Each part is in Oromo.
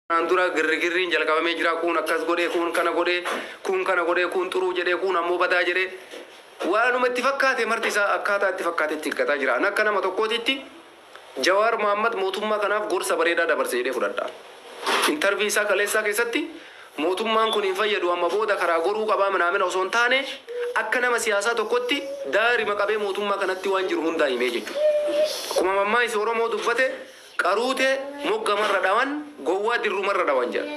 Kanaan dura girrigirriin jalqabamee jira. Kun akkas godhee, kun kana godhee, kun kana godhee, kun xuruu jedhee, kun ammoo badaa jedhee, waanuma itti fakkaate marti isaa akkaataa itti fakkaatetti hiikkataa jira. An akka nama tokkootitti Jawaar Mohammad mootummaa kanaaf gorsa bareedaa dabarse jedhee fudhadha. Interview isaa kaleessaa keessatti mootummaan kun hin fayyadu, amma booda karaa goruu qabaa minaamina osoo hin taane, akka nama siyaasaa tokkotti daarima qabee mootummaa kanatti waan jiru hundaa himee jechuudha. Akkuma mammaaksa Oromoo dubbate, "Qaruutee moggamarra dhawan, gowwaa dirrumarra dhawan" jedha.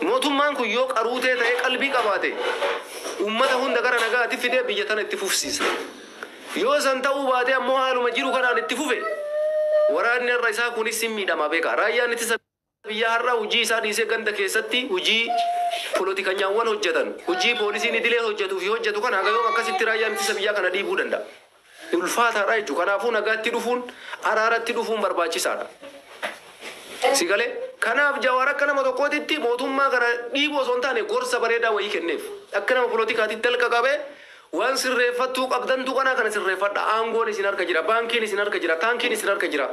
Mootummaan kun yoo qaruutee ta'ee qalbii qabaate, uummata hunda gara nagaatti fidee biyya tana itti fufsiisa. Yoo san ta'uu baate ammoo haaluma jiru kanaan itti fufe, waraanni har'a isaa kunis hin miidhama beeka. Raayyaan ittisa biyya har'a hojii isaa dhiisee ganda keessatti hojii polotikanyaawwan hojjetan, hojii poolisiin idilee hojjetuu fi hojjetu kana haga yoom akkasitti raayyaan ittisa biyyaa kana dhiibuu danda'a? Ulfaataadha jechuudha. Kanaafuu nagaatti dhufuun, araaratti dhufuun barbaachisaadha. Si galee? Kanaaf Jawaar akka nama tokkootitti mootummaa kana dhiibuu osoo hin taane gorsa bareedaa wayii kenneef. Akka nama poolotikaatitti dalqa qabee waan sirreeffattuu qabdantu kana kana sirreeffadha. Aangoon isin harka jira, baankiin isin harka jira, taankiin isin harka jira.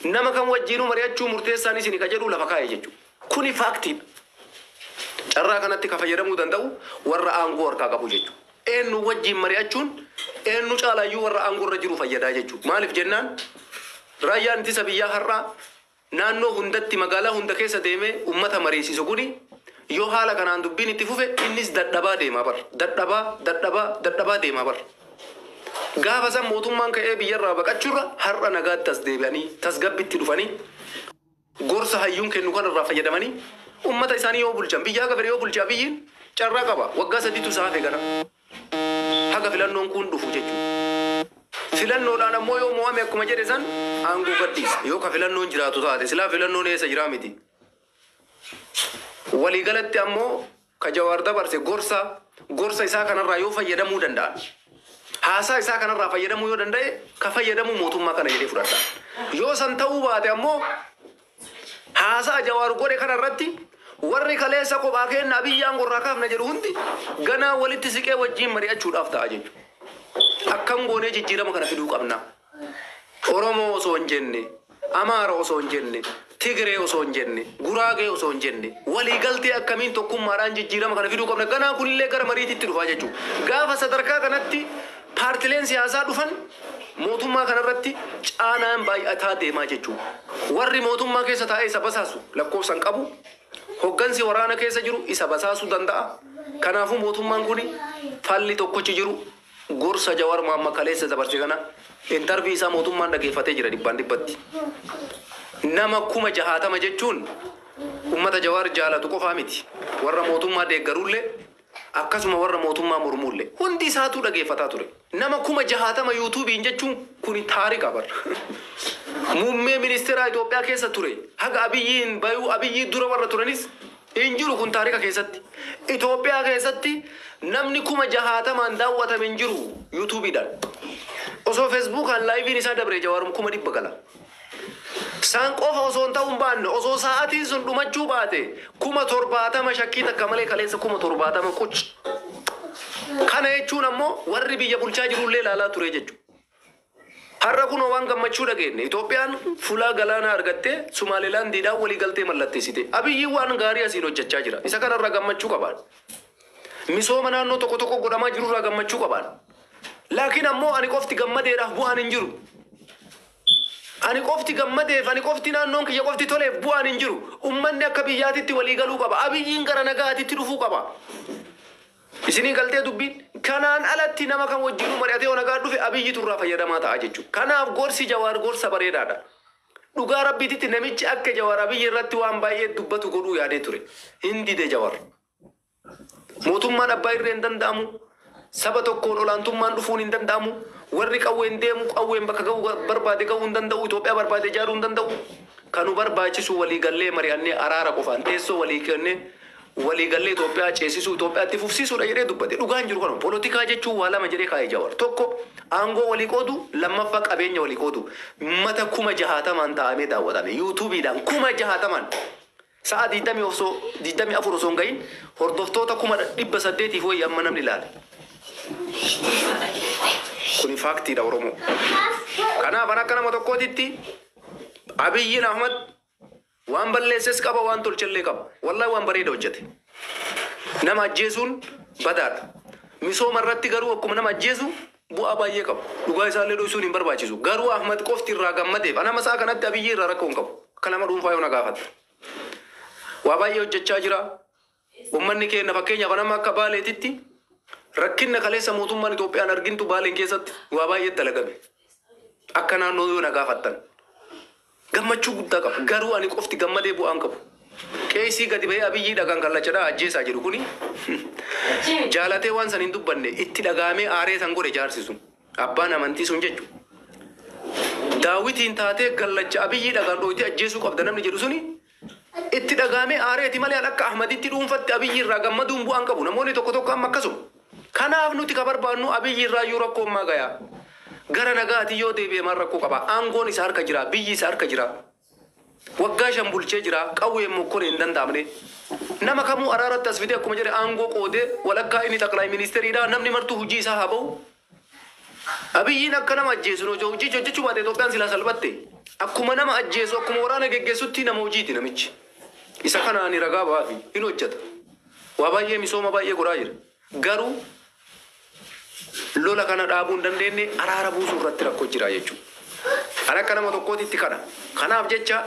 Nama kan wajjinuu mari'achuu murteessaan isin ka jedhu lafa kaa'e jechuudha. Kuni factiidha. Carraa kanatti ka fayyadamuu danda'u warra aangoo harkaa qabu jechuudha. Eenyu wajjin mari'achuun eenyu caalaayyuu warra aangoo irra jiru fayyadaa jechuudha. Maaliif jennaan, raayyaan ittisa biyyaa har'aa naannoo hundatti, magaalaa hunda keessa deemee ummata mariisisu kuni yoo haala kanaan dubbiin itti fufe, innis dadhabaa deemaa bar. Dadhabaa, dadhabaa, dadhabaa deemaa bar. Gaafa san mootummaan ka'ee biyyarraa baqachuurra har'a nagaatti as deebi'anii, tasgabbitti dhufanii, gorsa hayyuun kennu kanarraa fayyadamanii ummata isaanii yoo bulchan, biyya haga fedhe yoo bulche, Abiyyiin carraa qaba. Waggaa 3tu isaa hafe gara haga filannoon kun dhufu jechuudha. Filannoodhaan ammoo yoo mo'ame, akkuma jedhe san aangoo gadhiisa. Yoo ka filannoon jiraatu taate, silaa filannoon eessa jiraa miti. Waliigalatti ammoo ka Jawaar dabarse gorsa isaa kanarraa yoo fayyadamuu danda'an, haasaa isaa kanarraa fayyadamuu yoo danda'e, ka fayyadamuu mootummaa kana jedhee fudhadha. Yoo san ta'uu baate ammoo haasaa Jawaar godhe kanarratti warri kaleessa kophaa kenna, Abiyyi aangorraa kaafna jedhu hundi ganaa walitti siqee wajjiin mari'achuudhaaf ta'a jechuudha. Akkam goonee jijjiirama kana fiduu qabna? Oromoo osoo hin jenne, Amaara osoo hin jenne, Tigree osoo hin jenne, Guraagee osoo hin jenne, waliigaltee akkamiin tokkummaadhaan jijjiirama kana fiduu qabna? Ganaa kunillee gara mariititti dhufaa jechuudha. Gaafa sadarkaa kanatti paartileen siyaasaa dhufan, mootummaa kanarratti caanaan baay'ataa deemaa jechuudha. Warri mootummaa keessa taa'ee isa basaasu lakkoofsan qabu. Hoggansi waraana keessa jiru isa basaasuu danda'a. Kanaafuu mootummaan kun falli tokkochi jiru gorsa Jawaar Mohammad kaleessa dabarse kana, interview isaa mootummaan dhageeffatee jira dhibbaan dhibbatti. Nama 60,000 jechuun ummata Jawaar jaalatu qofaa miti. Warra mootummaa deeggarullee akkasuma warra mootummaa mormullee hundi isaatuu dhageeffataa ture. Nama 60,000 YouTubeiin jechuun kuni taarika bar. Muummee ministeera Itoophiyaa keessa ture. Haga Abiyyiin bayuu, Abiyyii dura warra turanis hin jiru kun taarika keessatti. Itoophiyaa keessatti namni 60,000n daawwatame hin jiru YouTubeiidhaan. Osoo Facebookaan liveiin isaa dabre, Jawaarum 100,000 gala. Saan qofa osoo hin ta'uun baanne, osoo sa'aatiin sun dhumachuu baate 70,000 shakkii takka malee kaleessa 70,000 quci. Kana jechuun ammoo warri biyya bulchaa jirullee ilaalaa ture jechuudha. Har'a kunoo waan gammachuu dhageenye. Itoophiyaan fulaa galaanaa argattee Sumaalilaandiidhaan walii galtee mallatteessite. Abiyyiin waan gaarii asiin hojjechaa jira. Isa kanarraa gammachuu qabaan. Misooma naannoo tokko tokko godhamaa jirurraa gammachuu qabaan. Laakiin ammoo ani qofti gammadeedhaaf bu'aan hin jiru. Ani qofti gammadeef, ani qofti, naannoon kiyya qofti toleef bu'aan hin jiru. Ummanni akka biyyaatitti walii galuu qaba. Abiyyiin gara nagaatitti dhufuu qaba. Isinii galtee dubbiin? Kanaan alatti nama kam wajjinuu mari'atee yoo nagaa dhufe, Abiyyitu irraa fayyadamaa ta'a jechuudha. Kanaaf gorsi Jawaar gorsa bareedaadha. Dhugaa Rabbiititti namichi akka Jawaar Abiyyi irratti waan baay'ee dubbatu godhuu yaadee ture. Hin dide Jawaar. Mootummaan abbaa irree hin danda'amu. Saba tokkoon olaantummaan dhufuun hin danda'amu. Warri qawween deemu qawween bakka ga'uu barbaade ga'uu hin danda'u. Itoophiyaa barbaade ijaaruu hin danda'u. Kanu barbaachisu waliigallee mari'annee, araara qofaan teessoo walii kennee, waliigallee Itoophiyaa ceesisuu, Itoophiyaatti fufsiisuudha jedhee dubbate. Dhugaan jiru kanuma. Poolitikaa jechuun waa lama jedhee kaa'ee Jawaar. Tokko aangoo walii qoodu, lammaffaa qabeenya walii qoodu. Mata 60,000n taa'amee daawwatame. YouTubeiidhaan 60,000n. Sa'a digdamii osoo 24 osoo hin gahin hordoftoota 800,000 wayii amma namni ilaale. Kuni factiidha, Oromoo. Kanaaf an akka nama tokkootitti Abiyyiin Ahmad Waan balleesses qaba, waan tolchellee qaba. Wallahi waan bareeda hojjete. Nama ajjeesuun badaadha. Misooma irratti garuu akkuma nama ajjeesu bu'aa baay'ee qaba. Dhugaa isaallee dhoysuun hin barbaachisu. Garuu Ahmad qofti irraa gammadeef ana masaa kanatti Abiyyi irraa rakkoo hin qabu. Akka nama dhuunfaa yoo na gaafatte. Waa baay'ee hojjechaa jira. Uummanni keenya fakkeenyaaf nama akka Baaleetitti rakkinna kaleessa mootummaan Itoophiyaan argintu Baaleen keessatti waa baay'ee dalagame. Akka naannoo yoo na gaafattan. Gammachuu guddaa qaba. Garuu ani qofti gammadee bu'aan qabu. Qeesii gadi bahee Abiyyii dhagaan kallachadhaa ajjeesaa jedhu kuni jaalatee waan san hin dubbanne, itti dhagaamee aaree san godhe jaarsi sun. Abbaan amantii sun jechuudha. Daawitiin taatee gallacha Abiyyii dhagaan dhooytee ajjeesuu qabda namni jedhu suni itti dhagaamee aareeti malee akka Ahmaditti dhuunfatti Abiyyi irraa gammaduun bu'aan qabu. Namoonni tokko tokko amma akkasuma. Kanaaf nuti ka barbaannu Abiyyi irraa iyyuu rakkoo ammaa gayaa. Gara nagaati yoo deebi'e maal rakkoo qaba? Aangoon isa harka jira, biyyi isa harka jira. Waggaa 5 bulchee jira, qawween mokkoree hin danda'amne. Nama kamuu araaratti as fidee akkuma jedhe aangoo qoodee walakkaa inni xaqlaay ministeriidha, namni martuu hojii isaa haa ba'u. Abiyyiin akka nama ajjeesu hojii hojjechuu baate Itoophiyaan silaa salphatte. Akkuma nama ajjeesu, akkuma waraana geggeessutti nama hojiiti namichi. Isa kana ani ragaa ba'aafi hin hojjeta. Waa baay'ee misooma baay'ee godhaa jira. Garuu lola kana dhaabuu hin dandeenye, araara buusuu irratti rakkoo jira jechuudha. Ani akka nama tokkootitti kana. Kanaaf jecha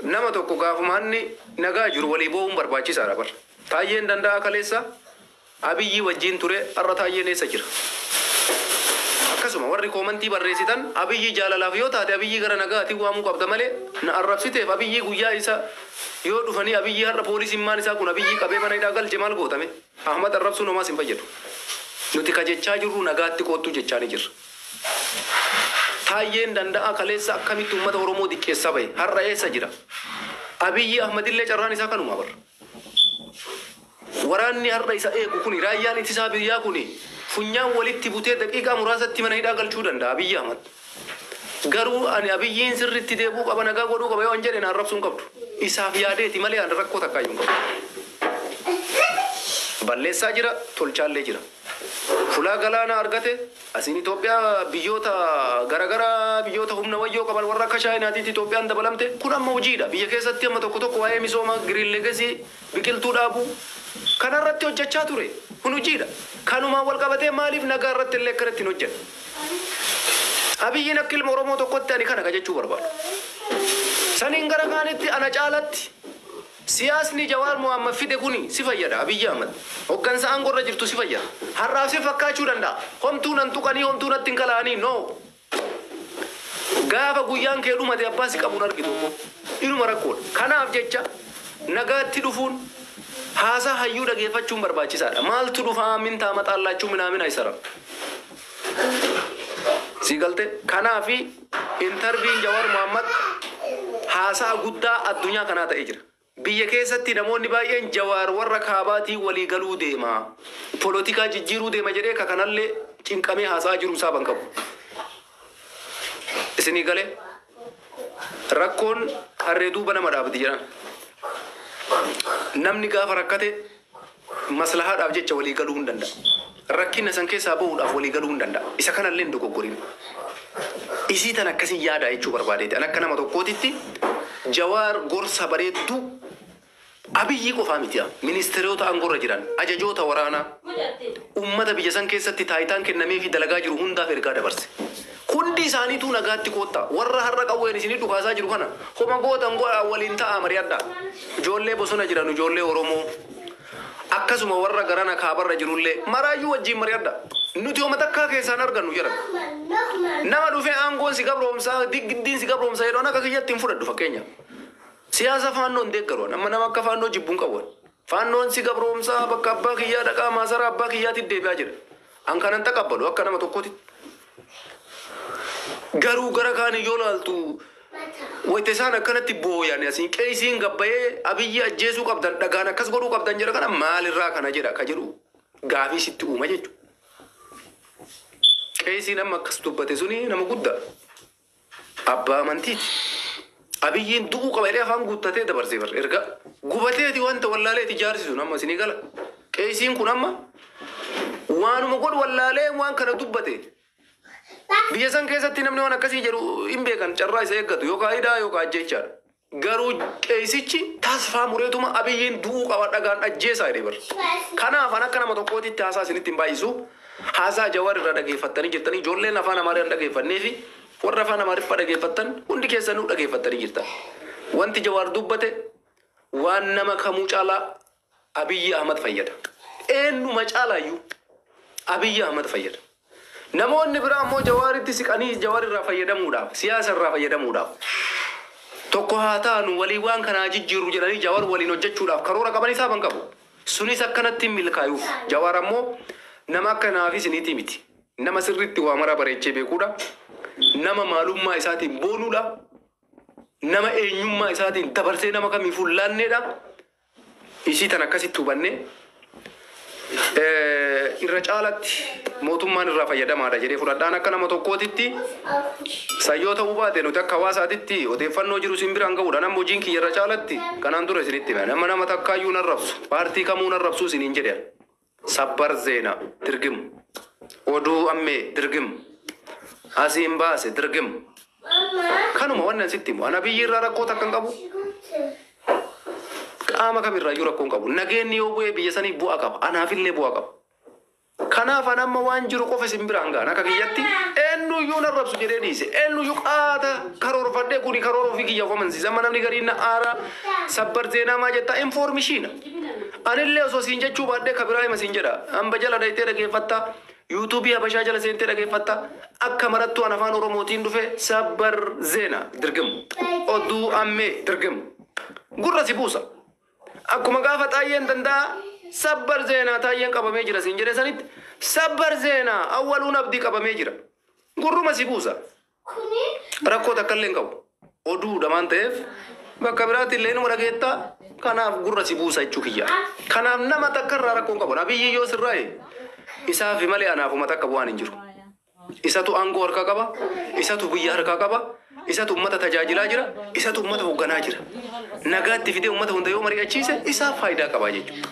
nama tokko gaafuma inni nagaa jiru walii boo'uun barbaachisaadha bara. Taayyeen danda'a kaleessa Abiyyi wajjin ture, har'a Taayyeen eessa jira? Akkasuma warri koomantii barreessitan Abiyyi jaalalaaf yoo taate Abiyyi gara nagaatiin waamuu qabda malee na arrabsiteef Abiyyi guyyaa isa yoo dhufanii Abiyyi har'a poolisiin maan isaa kun Abiyyi qabee mana hidhaa galche maal gootame? Ahmad arrabsuun homaas hin fayyadu. Nuti ka jechaa jirru nagaatti koottuu jechaa ni jirra. Taayyeen danda'a kaleessa akkamitti uummata Oromoo diqqeessaa bahe, har'a eessa jira? Abiyyi Ahmadillee carraan isaa kanuma bara. Waraanni har'a isa eegu kuni, raayyaan ittisaa biyyaa kuni funyaan walitti butee daqiiqaa muraasatti mana hidhaa galchuu danda'a Abiyyi Ahmad. Garuu ani Abiyyiin sirriitti deebuu qaba, nagaa godhuu qaba yoo an jedhe na arrabsuu hin qabdu. Isaaf yaadeeti malee ani rakkoo takkaayyuu hin qabu. Balleessaa jira, tolchaallee jira. Fulaa galaanaa argate, asiin Itoophiyaa biyyoota garaagaraa, biyyoota humna wayyoo qaban warra akka Chaayinaatiitti Itoophiyaan dabalamte. Kun amma hojiidha. Biyya keessatti amma tokko tokko waa'ee misooma green legacy, biqiltuu dhaabuu kanarratti hojjechaa ture. Kun hojiidha. Kanumaan wal qabatee maaliif nagaa irratti illee akkanatti hin hojjenne? Abiyyiin akka ilma Oromoo tokkotti ani kana ka jechuu barbaadu. Saniin gara kaanitti ana caalatti siyaasni Jawaar Mohammad fide kuni si fayyada Abiyyi Ahmad. Hoggansa aangoo irra jirtu si fayyada. Har'aaf si fakkaachuu danda'a. Homtuu nan tuqanii, homtuu natti hin kala'anii, no. Gaafa guyyaan kee dhumate abbaa si qabuun argitu. Inuma rakkoodha. Kanaaf jecha nagaatti dhufuun, haasaa hayyuu dhageeffachuun barbaachisaadha. Maaltu dhufaa mintaa maxaallaachuu minaamina isara. Si galte? Kanaafi interviewn Jawaar Mohammad haasaa guddaa addunyaa kanaa ta'ee jira. Biyya keessatti namoonni baay'een Jawaar warra kaabaatii walii galuu deema. Polotikaa jijjiiruu deema jedhee ka kanallee cinqamee haasaa jiru isaa ban qabu. Isinii galee? Rakkoon harree duuba nama dhaabdi jedhan. Namni gaafa rakkate maslahaadhaaf jecha walii galuu hin danda'a. Rakkina san keessaa bahuudhaaf walii galuu hin danda'a. Isa kanallee hin dogoggorin. Isii tan akkasii yaada jechuu barbaadeeti. An akka nama tokkootitti Jawaar gorsa bareedduu Abiyyi qofaa miti. Ministeerota aangoorra jiran, ajajoota waraanaa, uummata biyya san keessatti taayitaan kennamee fi dalagaa jiru hundaaf ergaa dabarse. Hundi isaaniituu nagaatti koottaa. Warra har'a qawween isinii dhukaasaa jiru kana homa gootan godhaa, waliin ta'aa, mari'adhaa. Ijoollee bosona jiran, ijoollee Oromoo, akkasuma warra garana kaabarra jirullee maraayyuu wajjin mari'adhaa. Nuti homa takkaa keessaan argannu jedhan. Nama dhufee aangoon si gabroomsaa, digiddiin si gabroomsaa jedhu akka kiyyatti hin fudhadhu fakkeenya. Siyaasa Faannoo hin deeggaru. Amma nama akka Faannoo jibbuun qabu. Faannoon si gabroomsaa, bakka abbaa kiyyaa dhaqaa, maasaraa abbaa kiyyaatti deebi'aa jira. An kanan taqabbalu akka nama tokkooti. Garuu gara kaan yoo laaltu wayita isaan akkanatti booyan, asiin qeesiin gabbayee Abiyyi ajjeesuu qabdan, dhagaan akkas godhuu qabdan jedha, kana maalirraa kana jedha ka jedhu gaafii sitti uuma jechuudha. Qeesiin amma akkas dubbate suni nama guddaa. Abbaa amantiiti. Abiyyiin du'uu qaba jedhee afaan guuttatee dabarsee bar erga gubateeti wanta wallaaleeti jaarsisu amma isinii gala. Qeesiin kun amma waanuma godhu wallaalee waan kana dubbate. Biyya san keessatti namni waan akkasii jedhu hin beekan, carraa isa eeggatu yookaan hidhaa yookaan ajjeechaadha. Garuu qeesichi tasfaa mureetuma Abiyyiin du'uu qaba dhagaan ajjeesaa jedhee bara. Kanaaf an akka nama tokkootitti haasaa isinitti hin baay'isu. Haasaa Jawaar irraa dhageeffattanii jirtanii, ijoolleen afaan Amaariyaa hin dhageeffannee fi warra afaan Amaariffaa dhageeffattan hundi keessanuu dhageeffattanii jirtan. Wanti Jawaar dubbate waan nama kamuu caalaa Abiyyi Ahmad fayyada. Eenyuma caalaayyuu Abiyyi Ahmad fayyada. Namoonni biraa ammoo Jawaaritti siqanii Jawaar irraa fayyadamuudhaaf, siyaasa irraa fayyadamuudhaaf, tokko haa taanu walii waan kanaa jijjiirru jedhanii Jawaar waliin hojjechuudhaaf karoora qaban isaa ban qabu. Sunis akkanatti hin milkaayuuf. Jawaar ammoo nama akka naaf isiniitii miti. Nama sirriitti waa maraa bareechee beekuudha. Nama maalummaa isaatiin boonuudha. Nama eenyummaa isaatiin dabarsee nama kamiifuu hin laanneedha. Isii tan akkasitti hubannee irra caalatti mootummaan irraa fayyadamaadha jedhee fudhadhaan akka nama tokkootitti. Sayyoo ta'uu baate nuti akka hawaasaatitti odeeffannoo jiru isin biraan ga'uudha. Nama hojiin kiyya irra caalatti kanaan dura isinitti hime. Nama nama takkaayyuu nan rabsu, paartii kamuu nan rabsu isiniin jedhe. Sabbar zeenaa dirgim, oduu ammee dirgim, asiin baase dirgim. Kanuma wannan sitti himu. Ana biyyi irraa rakkoo takka hin qabu. Qaama kamirraayyuu rakkoo hin qabu. Nageenyi yoo bu'ee biyya sanii bu'aa qaba. Anaafillee bu'aa qaba. Kanaaf an amma waan jiru qofa isin biraan ga'an akka kiyyatti eenyuyyuu nan rabsu jedhee dhiise. Eenyuyyuu qaata karoorfadhee kuni karoora ofii kiyya of amansiisa. Amma namni gariin na aara sabbar zeenaa maa jettaa information. Anillee osoo siin jechuu baadhee ka biraa hima siin jedha. Hamba jala dhayitee dhageeffatta. Yuutuubii Habashaa jala seentee dhageeffatta. Akka marattuu an afaan Oromootiin dhufe sabbar zeenaa dirgim. Oduu ammee dirgim. Gurra si buusa. Akkuma gaafa xaayyeen danda'a sabbar zeenaa taayyeen qabamee jira siin jedhe sanitti sabbar zeenaa awwaluun abdii qabamee jira. Gurruma si buusa. Rakkoo takka illee hin qabu. Oduudha waan ta'eef bakka biraatti illee inuma dhageettaa, kanaaf gurra si buusa jechuu kiyya. Kanaaf nama takka irraa rakkoo hin qabu. Abiyyi yoo sirraa'e isaafi malee anaafuma takka bu'aan hin jiru. Isatu aangoo harkaa qaba, isatu biyya harkaa qaba, isatu ummata tajaajilaa jira, isatu ummata hoogganaa jira. Nagaatti fidee ummata hunda yoo mari'achiise isaaf faayidaa qabaa jechuudha.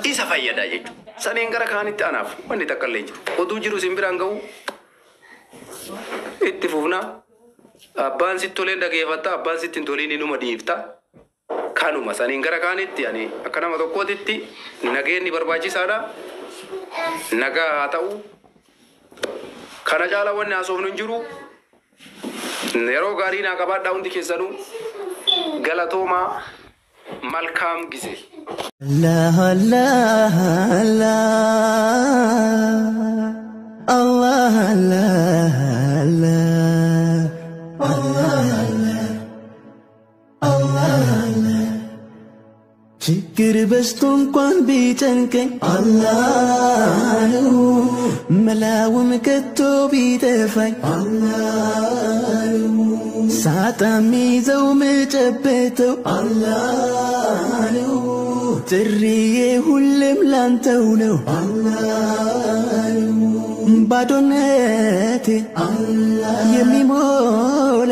Isa fayyadaa jechuudha. Saniin gara kaanitti anaaf wanni takka illee hin jiru. Oduu jiru isin biraan ga'u itti fufna. Abbaan sitti toleen dhageeffatta, abbaan sitti hin toliin inuma dhiifta. Kanuma saniin gara kaanitti ani akka nama tokkootitti nageenyi barbaachisaadha. Nagaa haa ta'u. Kana caala wanni haasofnu hin jiru. Yeroo gaarii naa qabaadhaa hundi keessanuu. Galatoomaa, malkaam gisee. Allah Allah Allah Allah Allah Allah Allah Allah ችግር በዝቶ እንኳን ቢጨንቀኝ አላህ ነው መላውም ከቶ ቢጠፋኝ አላህ ነው ሳጣ ሚይዘው ምጨብጠው አላህ ነው ጥሪዬ ሁሌም ላንተው ነው አላህ ነው ባዶነቴ የሚሞላ